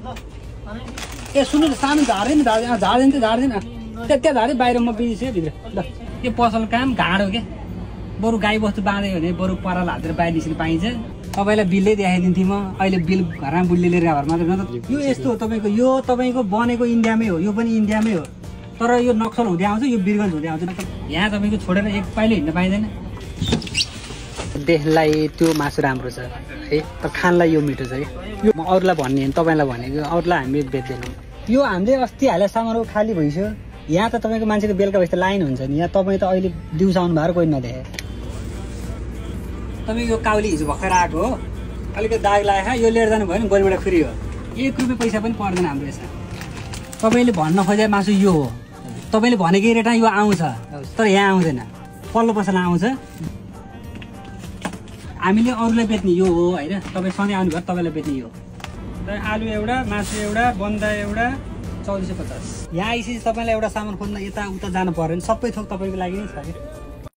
ए सुन्नु त सानो झार्दैन झार्दैन त्यहाँ झारे बाहिर म बिर्सेँ भित्र ल यो पसल काम घाँडो के बरु गाई बस्तु बाँध्यो भने बरु पराल हालेर बाहिर निस्किन पाइन्छ तपाईँलाई बिलै देखाइदिन्थेँ म अहिले बिल घरमा बुढीले लिएर घरमा यो यस्तो हो तपाईँको यो तपाईँको बनेको इन्डियामै हो यो पनि इन्डियामै हो तर यो नक्सल हुँदै आउँछ यो वीरगन्ज हुँदै आउँछ यहाँ तपाईँको छोडेर एक पाइलो हिँड्न पाइँदैन देशलाई त्यो मासु राम्रो छ है तर खानलाई यो मिठो छ कि यो म अरूलाई भन्ने होइन तपाईँलाई भनेको अरूलाई हामीले बेच्दैनौँ यो हामीले अस्ति हाले सामानहरू खाली भइसक्यो यहाँ त तपाईँको मान्छेको बेलुका भएपछि लाइन हुन्छ नि यहाँ तपाईँ त अहिले दिउँसो आउनु भएर कोही नदेखे तपाईँको यो काउली हिजो भर्खर आएको हो अलिकति दाग लाग्यो यो लिएर जानु भयो नि गोलीबाट फ्री हो 1 रुपियाँ पैसा पनि पर्दैन हाम्रो यसमा तपाईँले भन्न खोजे मासु यो हो तपाईँले भनेकै रेटमा यो आउँछ तर यहाँ आउँदैन पल्लो पसलमा आउँछ हामीले अरूलाई बेच्ने यो हो होइन तपाईँ सधैँ आउनुभयो तपाईँलाई बेच्ने यो आलु एउटा मासु एउटा बन्दा एउटा 2450 यहाँ आइसकेपछि तपाईँलाई एउटा सामान खोज्न यता उता जानु पर्यो नि सबै थोक तपाईँको लागि नै छ कि